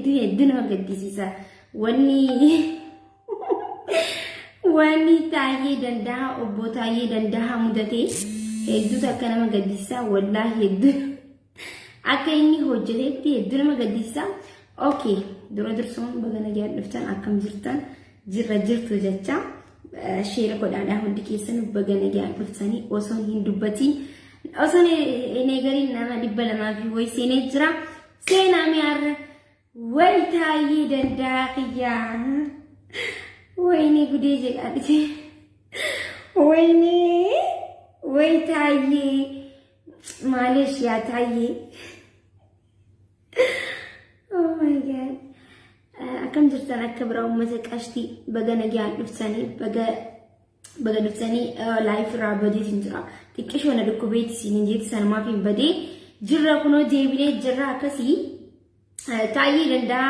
Hedduu hedduu nama gaddisiisa. Wanni wanni Taayyee Danda'a, obbo Taayyee Danda'a mudate hedduu takka nama gaddisiisa. Wallaahi hedduu akka inni hojjetetti hedduu nama gaddisiisa. Okay, dura dursuun baga nagaan dhuftan, akkam jirtan, jirra jirtu jecha share godhaadhaa. Hundi keessan baga nagaan dhuftanii. Osoo hin dubbatiin, osoo hin eegaliin nama 200 fi wayi seenee jira. Seenaa mi'aarra way Taayyee Danda'a kiyyaa. Wayinee gudee jedhaa dhufe. Wayinee way Taayyee, maaleesh yaa Taayyee. Oh my God. Akkam jirtan akka biraa uummata qashtii? Baga nagaan dhuftanii, baga baga dhuftanii. Live irraa badeetiin jira. Xiqqishoo na dhukkubeeti siin jeeti, sanumaaf hin badee jirra, kunoo deebinee jirra akkasii. Taayyee Danda'a,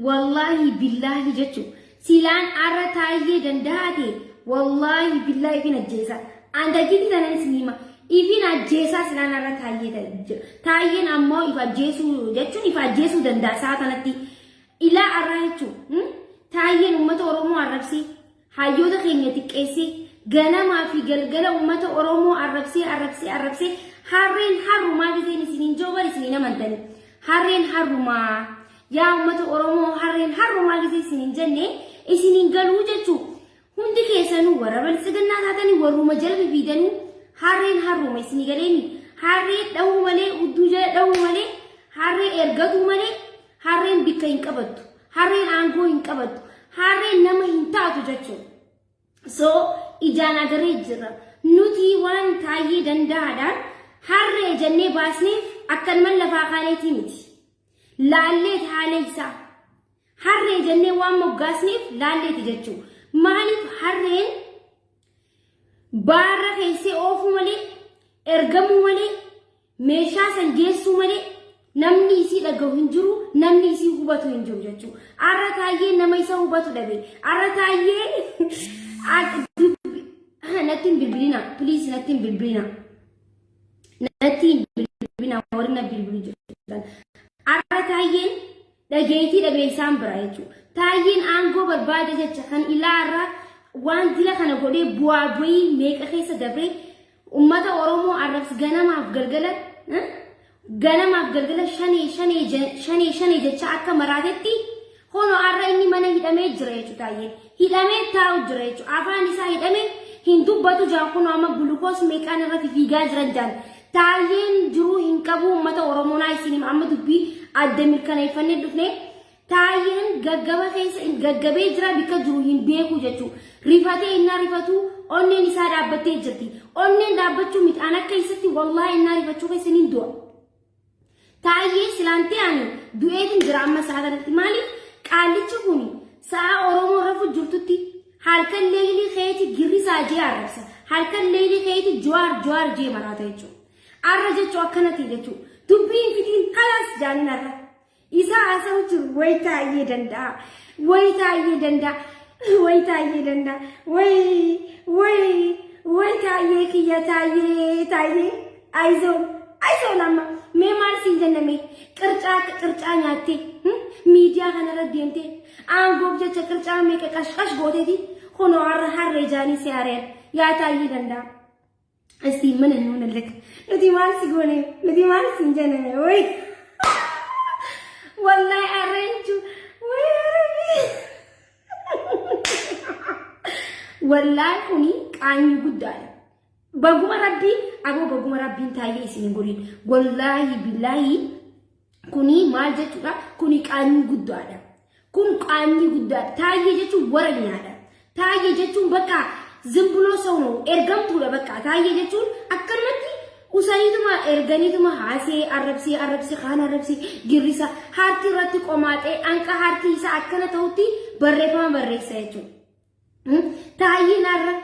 wallaahi billaahi jechuun silaan arra Taayyee Danda'a ta'e, wallaahi billaahi ifin ajjeesa. Andajiiti tanan isin hima. Ifin ajjeesaa silaan arra Taayyee ta'e. Taayyeen ammoo if ajjeesuu jechuun if ajjeesuu danda'a sa'a kanatti. Ilaa arraa jechuun Taayyeen uummata Oromoo arrabsee, hayyoota keenya xiqqeessee, ganamaa fi galgala uummata Oromoo arrabsee arrabsee arrabsee, harreen harrumaa giseen isiniin jiru bar isiniin amantanii. Harreen harrumaa, yaa uummata Oromoo, harreen harrumaa gisee isiniin jenne isiniin galuu jechuu. Hundi keessanuu warra Biltsiginnaa taatanii, warruma jala fiidanuu, harreen harruma isinii galeemi. Harree dhahuu malee, hudduu jala dhahuu malee, harree ergatuu malee, harreen bikka hin qabattu. Harreen aangoo hin qabattu. Harreen nama hin taatu jechuudha. So ijaan agarree jirra. Nuti waan Taayyee Danda'aadhaan harree jennee baasneef akkanuman lafaa kaaneetii miti. Laalleet haala isaa. Harree jennee waan moggaasneef laalleeti jechuudha. Maaliif? Harreen baarra keessee oofuu malee, ergamuu malee, meeshaa san geessuu malee namni isii dhagahu hin jiru, namni isii hubatu hin jiru jechuudha. Arra Taayyee nama isa hubatu dhabe. Arra Taayyee natti hin bilbilina, please natti hin bilbilina. Natti hin bilbilina warri na bilbilu jirtan. Arra Taayyeen dhageettii dhabe isaan bira jechuudha. Taayyeen aangoo barbaada jecha kan ilaarra waan dila kana godhee bu'aa bu'ii meeqa keessa dabree ummata Oromoo arrabs, ganamaaf galgala shanee shanee shanee shanee jecha akka maraatetti, hono arra inni mana hidhamee jira jechuudha. Taayyeen hidhamee taa'u jira jechuudha. Afaan isaa hidhamee hin dubbatu jaan. Kunoo amma gulukoos meeqaan irratti fiigaa jiran jaan. Taayyeen jiruu hin qabu. Ummata Oromoo naa isin amma dubbii adda mirkaneeffannee dhufne. Taayyeen gaggaba keessa gaggabee jira, bikka jiru hin beeku jechuudha. Rifatee innaa rifatu onneen isaa dhaabbattee jirti. Onneen dhaabbachuu miti, an akka isatti wallaahi innaa rifachuu keessa ni du'a. Taayyee silaantee ani du'eetiin jira amma sa'a kanatti. Maaliif? Qaallichi kun sa'a Oromoo rafu jirtutti halkan leeylii keeti girrisaa jee arrabsa. Halkan leeylii keeti Jawaar Jawaar jee maraata jechuudha. Arra jechuu akkana ta'e jechuudha. Dubbiin fitiin kalaas jaaniin arra. Isa haasa'u jiru wayi Taayyee Danda'a. Wayi Taayyee Danda'a. Wayi Taayyee Danda'a. Wayi wayi wayi Taayyee kiyya, Taayyee, Taayyee. Ayizoon ayizoon. Amma mee maal siin jenna? Mee qircaa qircaa nyaattee miidiyaa kanarra deemtee aangoof jecha qircaa meeqa qashqash gooteeti, kunoo har'a harree jaanii si ari'an, yaa Taayyee Danda'a. እስቲ ምን እንሆንልክ? Nuti maal si goone? Nuti maal sin jenne? Way wallahi arreenchu way Rabbi, wallahi kuni qaanyii guddaadha. Baguma Rabbii aboo, baguma Rabbiin Taayyee isin hin godhin. Wallaahi billaahi kuni maal jechuudha? Kuni qaanyii guddaadha. Kun qaanyii guddaadha. Taayyee jechuun waranyaadha. Taayyee jechuun bakka ዝም ብሎ ሰው ነው, ergamtuudha bakka. Taayyee jechuun akkanumatti usaniituma erganiituma haasee arrabsee arrabsee kaan arrabsee girrisa harki irratti qomaaxee anqa harki isaa akkana ta'utti barreeffama barreessa jechuudha. Taayyeen har'a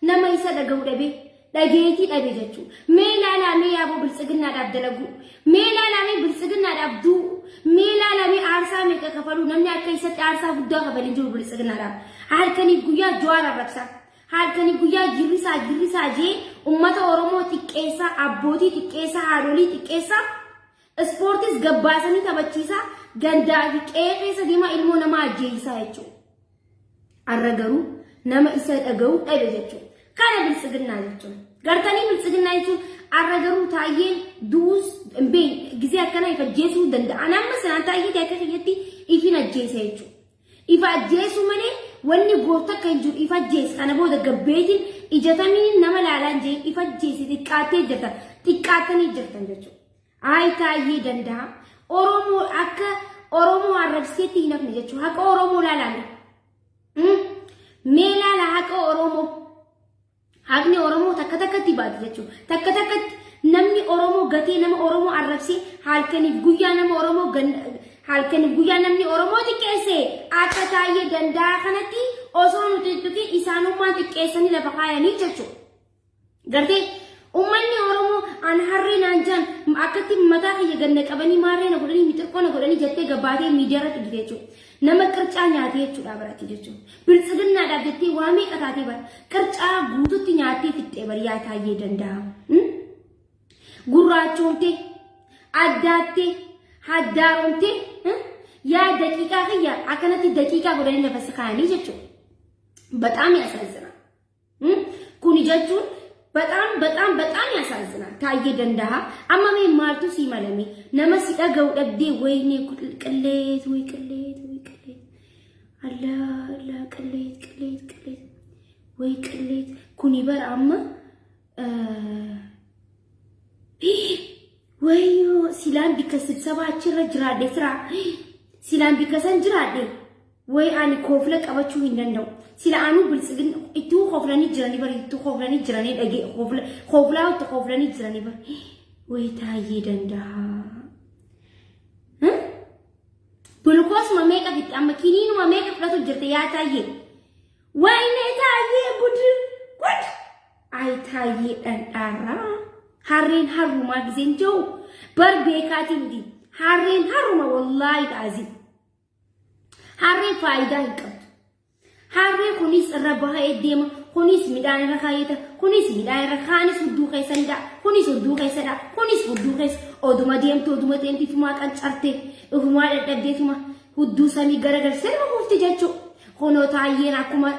nama isa dhagahu dhabe, dhageetii dhabe jechuudha. Mee ilaalaa, mee yaaboo Biltsiginnaadhaaf dalagu. Mee ilaalaa, mee Biltsiginnaadhaaf du'u. Mee ilaalaa, mee aarsaa meeqa kafaluu? Namni akka isatti aarsaa guddaa kafalee jiru Biltsiginnaadhaaf. Halkaniif guyyaa Jawaar arrabsaa. Halkaniif guyyaa girrisaa girrisaa jee uummata Oromoo xiqqeessaa, abbootii xiqqeessaa, haadholii xiqqeessaa. Ispoortis gabbaasanii taphachiisaa gandaa fi qe'ee keessa deemaa ilmoo namaa ajjeesaa jechuudha. Arra garuu nama isa dhaga'u dhabe jechuudha. Kana biltsiginnaa jechuun. Gartanii biltsiginnaa jechuun arra garuu taayyeen du'uus hin beekne gizee akkana if ajjeesuu danda'a. Ani amma sanaan taayyee akka kiyyatti ifin ajjeesa jechuudha. Ifa ajjeesuu malee wanni gootu takka hin jiru ifa ajjeese kana booda gabbeetiin ijatamiin nama laalaan jee ifa ajjeese xiqqaattee jirta xiqqaattanii jirtan jechuudha. Ayi taayyee danda'a. Oromoo akka Oromoo arrabseetti hin hafne jechuudha. Haqa Oromoo laalaan. Mee laala haqa Oromoo. Haqni Oromoo takka takkatti baati jechuudha. Takka takkatti namni Oromoo gatee nama Oromoo arrabsee halkaniif guyyaa nama Oromoo halkaniif guyyaa namni Oromoo xiqqeesse akka taayyee danda'a kanatti osoo nuti hin tuqin isaanummaan xiqqeessanii lafa kaayanii jechuudha. Gartee ummanni Oromoo an harree naan jaan akkatti mataa kiyya ganna qabanii maarree na godhanii mixirqoo na godhanii jettee gabbaatee miidiyaa irratti gite jechuudha. Nama qircaa nyaatee jechuudha barati jechuudha. Biltsiginnaadhaaf jettee waa meeqa taatee bara qircaa guututti nyaattee fixxee bari yaa taayyee danda'a. Gurraachoomtee addaattee haddaaromtee yaa daqiiqaa kiyya akkanatti daqiiqaa godhanii lafa si kaayanii jechuudha. Baxaam yaasaazzina. Kuni jechuun በጣም በጣም በጣም ያሳዝናል። ታዬ ደንደዓ amma mee maaltu sii malame nama si dhaga'u dhabdee ወይኔ ቅሌት ወይ ቅሌት ወይ ቅሌት አላ አላ ቅሌት ቅሌት ቅሌት ወይ ቅሌት kuni bara amma wayyoo silaan bikka sibsabaa achirra jiraadhe sira silaan bikka san jiraadhe way ani koofla qabachuu hin danda'u. Sila anuu biltsigin ittuu kooflanii jiranii bari ittuu kooflanii jiranii dhagee koofla kooflaa itti kooflanii jiranii bari way taayyee danda'a. Gulukoosuma meeqa fitti amma kiniinuma meeqa fudhatu jirte yaa taayyee. Wayne taayyee gud gud. Ay taayyee dhandhaarraa. Harreen harrumaa giseen jiru bar beekaatiin miti. Harreen harruma wallaahi dhaazii. Harreen faayidaa hin qabdu. Harreen kunis irra bahee deema, kunis midhaan irra kaayyata, kunis midhaan irra kaanis hudduu keessa ni dha'a, kunis hudduu keessa dha'a, kunis hudduu keessa oduma deemtu oduma deemtu ifumaa qancarte, ifumaa dadhabdeetuma hudduu samii garagalsee nama kuufti jechuudha. Kunoo taayyeen akkuma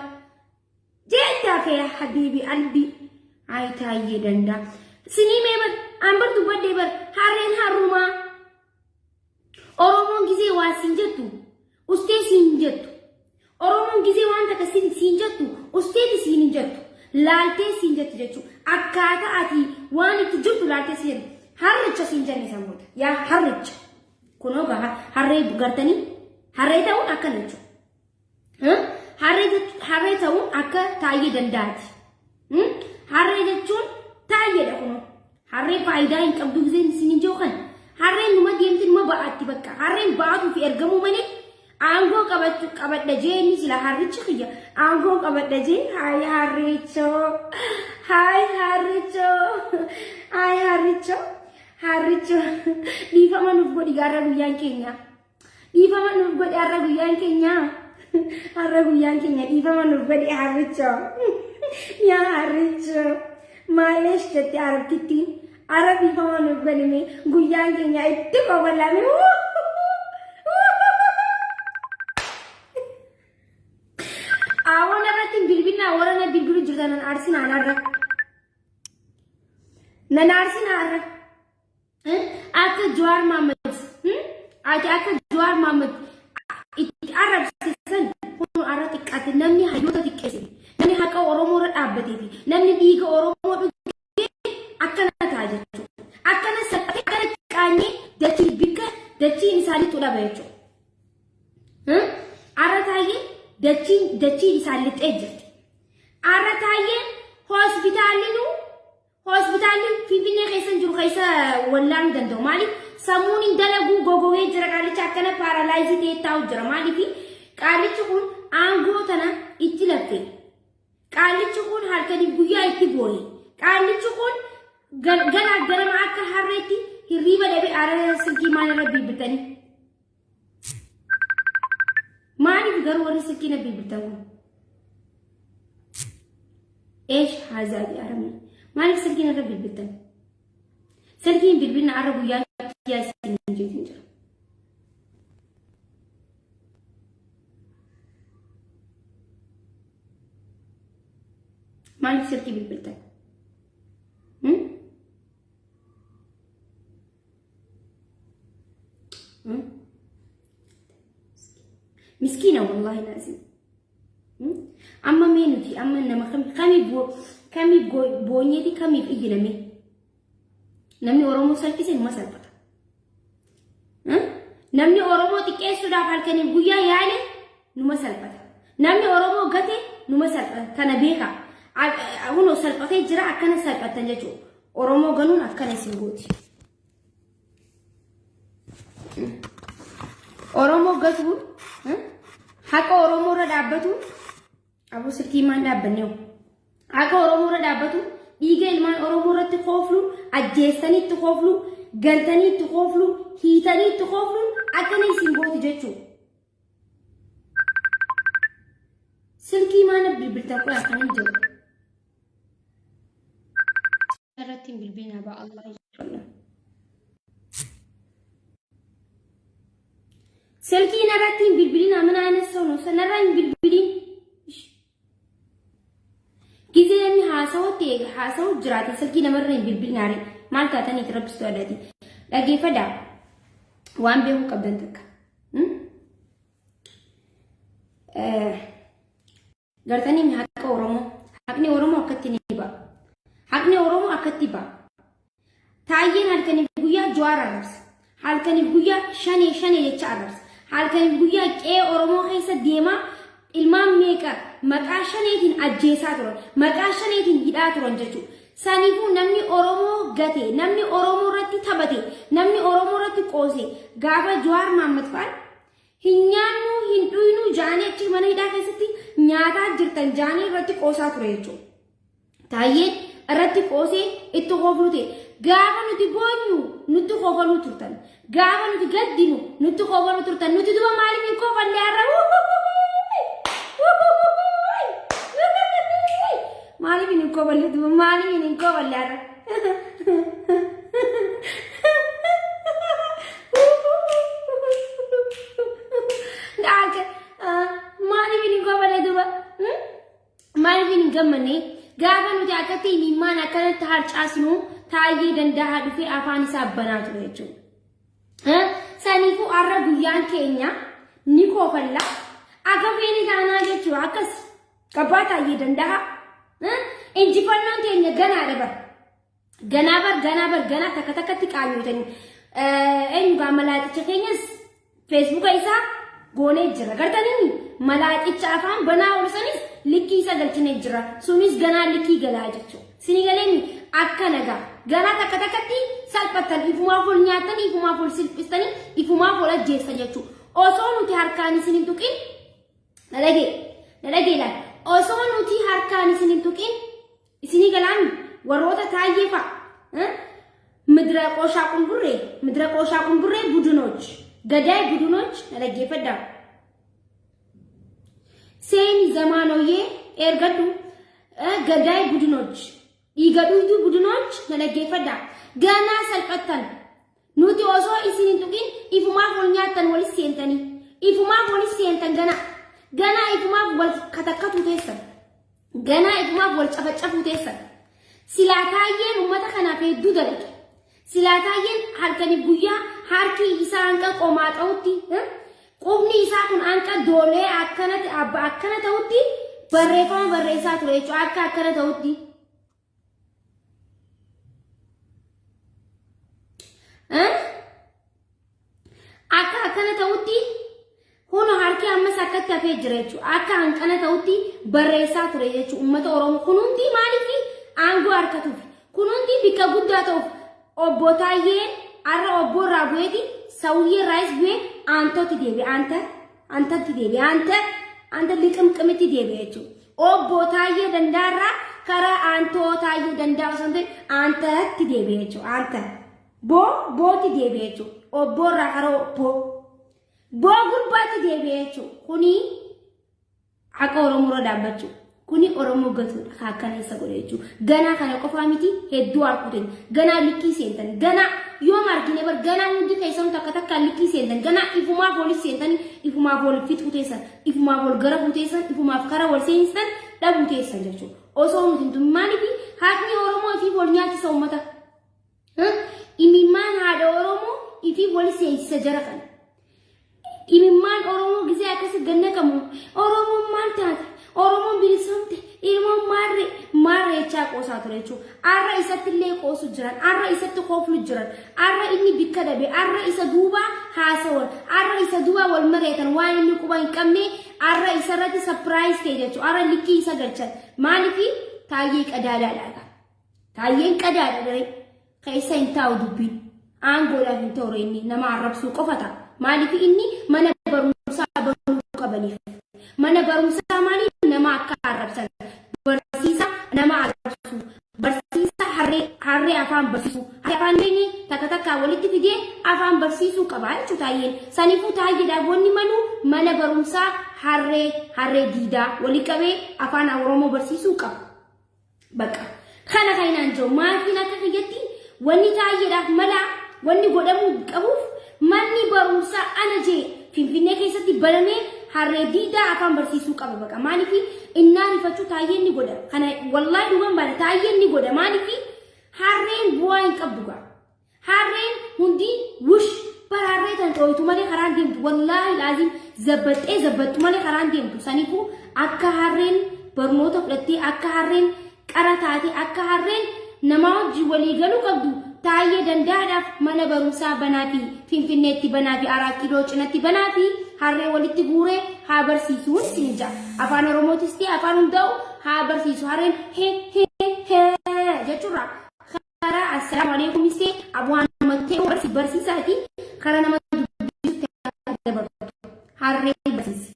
jeettaa fee habiibi albii ay taayyee danda'a. Sinii mee bar an bar dubbadhee bar harreen harrumaa. Oromoon gizee waa siin jettu ustee siin hin jettu. Oromoon gizee waan takka siin jettu usteeti siin hin jettu. Laaltee siin jettu jechuudha. Akkaataa ati waan itti jirtu laaltee siin jettu. Harricha siin jenne san booda. Yaa harricha. Kunoo gaa harree gartanii harree ta'uun akkana jechuudha. Harree ta'uun akka taayyee danda'aati. Harree jechuun taayyeedha kunoo. Harreen faayidaa hin qabdu giseen isin hin jiru kana. Harreen numa deemti numa ba'aatti bakka. Harreen ba'atuu fi ergamuu malee aangoo qabachuu qabadha jee inni sila harrichi kiyya aangoo qabadha jee haay harrichoo haay harrichoo haay harrichoo harrichoo dhiifama nuuf godhi gaarra guyyaan keenya. Dhiifama nuuf godhi har'a guyyaan keenya. Har'a guyyaan keenya dhiifama nuuf godhi harrichoo. Yaa harrichoo. Maaleesh jette arabtittiin. Har'a dhiifama nuuf godhi mee guyyaan keenya itti qobalame. Awoon irratti hin bilbilinaa warra na bilbilu jirtan nan aarsinaa har'a. Nan aarsinaa har'a. Akka Jawaar Mohaammed ati akka Jawaar Mohaammed itti arrabsisan kun arra xiqqaate namni hayyoota xiqqeesse namni haqa Oromoo irra dhaabbatee fi namni dhiiga Oromoo dhugee akkana ta'a jechuudha. Akkana salphatee akkana qaanyee dachii bikka dachiin isaaniitu dhaba jechuudha. Arra taayyee dachiin dachiin isaan lixxee jirti. Arra taayyeen hospitaallinuu Hospitaalli Finfinnee keessa hin jiru keessa wallaanuu danda'u. Maaliif sammuun hin dalaguu gogogee jira qaalicha akkana paaralaayizii ta'ee taa'u jira. Maaliif qaalichi kun aangoo tana itti laffe. Qaalichi kun halkaniif guyyaa itti boohe. Qaalichi kun galaa ganama akka harreetti hirriiba dhabee aara silkii maal irra bilbiltanii. Maaliif garuu warri silkii na bilbiltan kun? Eesh haazaa jedhamni. Maaliif silkii narra bilbiltan? Silkiin bilbilna arra guyyaa kiyyaa. isiniin jeetiin jira. Maaliif silkii bilbiltan? Miskiina wallaahi laazim. Amma mee nuti amma nama kamiif kamiif boonyeeti kamiif iyyina mee? Namni Oromoo salphise numa salphata. Namni Oromoo xiqqeessuudhaaf halkaniif guyyaa yaale numa salphata. Namni Oromoo gate numa salphata. Tana beeka. Kunoo salphatee jira akkana salphattan jechuudha. Oromoo ganuun akkana isin gooti. Oromoo gatuun haqa Oromoo irra dhaabbatuun aboo silkii maan dhaabbanne hoo? Haqa Oromoo irra dhaabbatu dhiiga ilmaan Oromoo irratti kooflu ajjeessanii itti kooflu gantanii itti kooflu hiitanii itti koofluun akkana isin gooti jechuudha. Silkii maana bilbiltan kun akkana hin jiru. Irratti hin bilbilinaa ba'a Allah jechuudha. Silkii narratti hin bilbilinaa mana ayina sono sanarra hin bilbilin. Gizee namni haasawatti eega haasawu jiraate silkii namarra hin bilbilinaare maal taataniiti rabbistu adati. Dhageeffadhaa waan beekuu qabdan takka. Gartanii haqa Oromoo. Haqni Oromoo akkatti ni ba'a. Haqni Oromoo akkatti ba'a. Taayyeen halkaniif guyyaa Jawaar arrabsa. Halkaniif guyyaa shanee shanee jecha arrabsa. Halkaniif guyyaa qe'ee Oromoo keessa deemaa ilmaan meeqa maqaa shaneetiin ajjeesaa turan. Maqaa shaneetiin hidhaa turan jechuudha. Saniifuu namni Oromoo gate, namni Oromoo irratti taphate, namni Oromoo irratti qoose gaafa Jawaar Mahammad fa'aan Hin nyaannuu hin dhuynuu ja'anii achi mana hidhaa keessatti nyaataa jirtan ja'anii irratti qoosaa ture jechuudha. Taayyeen irratti qoosee itti koofluu ta'e. Gaafa nuti boonyu nutti koofaluu turtan. Gaafa nuti gaddinu nutti koofaluu turtan. Nuti duba maaliif hin koofalle har'a? Maaliif hin koofalle duba? Maaliif hin koofalle har'a? Dhaalcha maaliif hin kofale duba? Maaliif hin gammanne? Gaafa nuti akkatti imimmaan akkanatti harcaasnu taayyee danda'aa dhufee afaan isaa banaa ture jechuudha. Saniifuu har'a guyyaan keenya ni kofalla. Akka feene taanaa jechuudha akkas qabbaa taayyee danda'a. Injifannoon teenya ganaadha bara. Ganaa bar ganaa bar ganaa takka takkatti qaanyootanii. Eenyu gaa malaaxicha keenyas feesbuuka isaa goonee jira. Gartanii malaaxicha afaan banaa oolu sanis likkii isa galchinee jira. Sunis ganaa likkii galaa jechuudha. Sini galeenyi akka nagaa. Ganaa takka takkatti salphattan ifumaaf ol nyaatanii ifumaaf ol silphistanii ifumaaf ol ajjeessan jechuudha. Osoo nuti harkaan isin hin tuqin na dhagee na dhagee laal. Osoo nuti harkaan isin hin tuqin Isinii galaami warroota taayyee fa'a. Midira qooshaa qumburree midira qooshaa qumburree budunoch gadaay budunoch na dhaggeeffadhaa. Seeni zamaanoyyee ergadhu gadaay budunoch dhiiga dhuyduu budunoch na dhaggeeffadhaa. Ganaa salphattan nuti osoo isin hin tuqin ifumaaf wal nyaattan walis seentanii ifumaaf walis seentan ganaa ganaa ifumaaf wal katakkatu teessan. Ganaa ifumaaf wal cafacafuu teessan. Silaa taayyeen uummata kanaaf hedduu dalage. Silaa taayyeen halkaniif guyyaa harki isaa hanqa qomaa ta'utti qubni isaa kun hanqa doolee akkanatti abba akkana ta'utti barreeffama barreessaa ture jechuudha akka akkana ta'utti. Akka akkana ta'utti kun harki ammas akkatti hafee jira jechuudha. Akka hanqana ta'utti barreessaa ture jechuudha. Uummata Oromoo kun hundi maaliif aangoo harkatuuf kun hundi bikka guddaa ta'uuf obbo Taayyeen har'a obbo irraa bu'eeti sawuyyee irraayis bu'ee aantootti deebi'e. Aanta aantatti deebi'e. Aanta aanta liqimqimitti deebi'e jechuudha. Obbo Taayyee Dandaarraa karaa aantoo Taayyee Dandaa osoo hin ta'in aantatti deebi'e jechuudha. Aanta. Boo bootti deebi'e jechuudha. Obboo irraa karaa obboo. Boo gurbaatti deebi'e jechuudha. Kuni haqa Oromoo irra dhaabbachuu. Kuni Oromoo gatuudha ka akkana isa godhe jechuudha. Ganaa kana qofaa miti hedduu arguuteen ganaa likkii seentan ganaa yoom argine bar ganaa hundi keessanuu takka takkaan likkii seentan ganaa ifumaaf wali seentan ifumaaf wal fixuu teessan ifumaaf wal garafuu teessan ifumaaf kara wal seensistan dhabuu teessan jechuudha. Osoo nuti hin tumin maaliif haadni Oromoo ifiif wal nyaachisa uummata. Imimmaan haadha Oromoo ifiif wal seensisa jara kana. Imimmaan Oromoo gizee akkasi gad naqamu Oromoon maal taate? Oromoon bilisoomte? Ilmoon maarree? Maarree jechaa qoosaa ture jechuudha. Arra isatti illee qoosu jiran, arra isatti kooflu jiran, arra inni bikka dhabe, arra isa duubaa haasawan, arra isa duubaa wal mari'atan waan inni quba hin qabne arra isarratti sapiraayiz ta'e jechuudha. Arra likkii isa galchan. Maaliif taayyee qadaadaadha. Taayyeen qadaadha daree. Keessa hin taa'u dubbiin. Aangoodhaaf hin ta'u inni nama arrabsuu qofa ta'a. Maaliif inni mana barumsaa banuu qabaniif. Mana barumsaa maali nama akka arrabsan. Barsiisa nama arrabsu. Barsiisa harree harree afaan barsiisu. Harree afaan inni takka takkaa walitti fidee afaan barsiisuu qaba jechuudha taayyeen. Saniifuu taayyeedhaaf wanni malu mana barumsaa harree harree diidaa walii qabee afaan Oromoo barsiisuu qaba. Bakka kana kan inaan jiru maatiin akka kiyyatti wanni taayyeedhaaf mala wanni godhamuu qabuuf manni barumsaa ana jee Finfinnee keessatti banamee harree diidaa afaan barsiisuu qaba baqa maaliif innaa rifachuu taayyeen ni godha kana wallaahi dhugan baana taayyeen ni godha maaliif harreen bu'aa hin qabdu gaa Harreen hundi wush bar harree tan dhooytu malee karaan deemtu wallaahi laazim zabbaxxee zabbaxxu malee karaan deemtu saniifuu akka harreen barnoota fudhattee akka harreen qara taate akka harreen namaa wajjin walii galuu qabdu taayyee danda'aadhaaf mana barumsaa banaa fi finfinneetti banaa fi araa kiiloo cinatti banaa fi harree walitti guuree haa barsiisuun isin ja'a afaan oromootis ta'e afaan hundaa'u haa barsiisu harreen he he he jechuurraa karaa assalaamu alaikum istee abu'aan mattee barsi barsiisaati karaa nama dubbisutti akka dabartu harree barsiisi.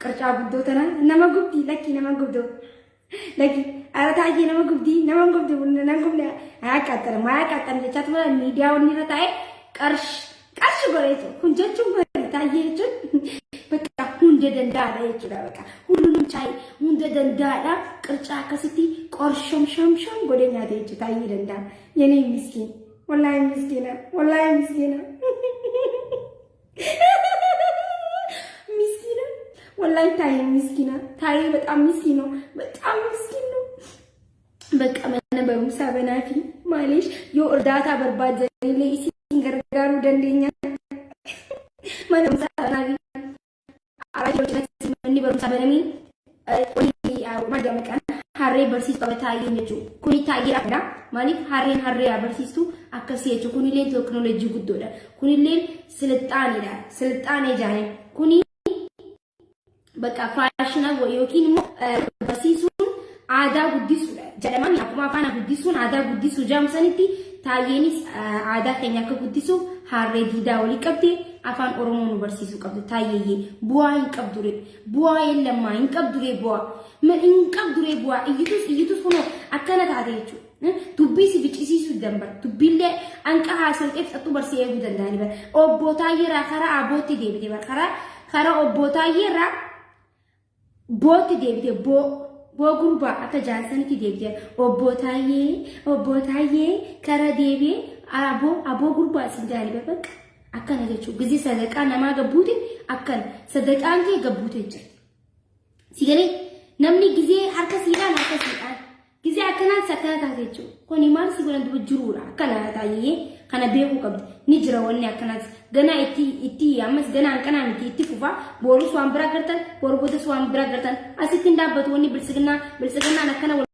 Qircaa guddoo tana nama gubdii lakkii nama gubdoo lakkii ara taa'ee nama gubdii nama gubdii nama gubdii haa qaxxara maa qaxxara jechaa tura miidiyaa wanni irra taa'ee qarshi Qarshi godhe jechuudha. Kun jechuun maali? Taayyee jechuun bakka hunda danda'aadha jechuudha. Bakka hundinuu chaayi hunda danda'aadha. Qircaa akkasitti qorshom shom shom godhee nyaate jechuudha. Taayyee danda'a. Yenee miskiin. Wallaahi miskiina. Wallaahi miskiina. Miskiina. Wallaahi taayyee miskiina. Taayyee በጣም ምስኪን ነው። በጣም ምስኪን ነው። Bakka mana barumsaa banaa fi maaliif yoo እርዳታ barbaaddanillee isin gargaaruu dandeenya. Mana barumsaa banaa fi araa yoo cinatti manni barumsaa banamee maal jedhama maqaan harree barsiisu qaba taayyeen jechuudha. Kuni taayyeedha. Maaliif harreen harree haa barsiistu akkasii jechuudha. Kunillee teekinooloojii guddoodha. Kunillee silixaanidha. Silixaanee jaanii. Kuni bakka faashina yookiin immoo barsiisuun aadaa guddisuudha jedhama. Akkuma afaan guddisuun aadaa guddisuu jedhamu taayyeenis aadaa keenya akka guddisuuf harree diidaa walii qabde afaan Oromoo nu barsiisuu qabdu taayyeeyyee bu'aa hin qabdure bu'aa lammaa hin qabdure bu'aa hin qabdure bu'aa iyyitus iyyitus kunoo akkana taate jechuudha. Dubbii si ficcisiisuu danda'a. Dubbiillee hanqa haasawteef xaxxuu barsii eeguu danda'ani bara. Obbo Taayyeerraa karaa abootti deebite bara. Karaa karaa obbo Taayyeerraa bootti deebite boo boo gurbaa akka jaarsanitti deebite. Obbo Taayyee obbo Taayyee karaa deebi'ee aboo aboo gurbaa isin jaani bara bakka akkana jechuudha. Gizee sadaqaa namaa gabbuute akkana sadaqaan kee gabbuute jirti. Si galee namni gizee harka siidhaan harka siidhaan gizee akkanaan si akkana taate jechuudha. Kuni maal si godhan duba jiruudha. Akkana taayyee kana beekuu qabdi. Ni jira wanni akkanaas. Ganaa itti itti ammas ganaa hanqanaa miti itti fufa. Boorus waan biraa gartan boru boodas waan biraa gartan. Asitti hin dhaabbatu wanni biltsiginnaa biltsiginnaan akkana wal.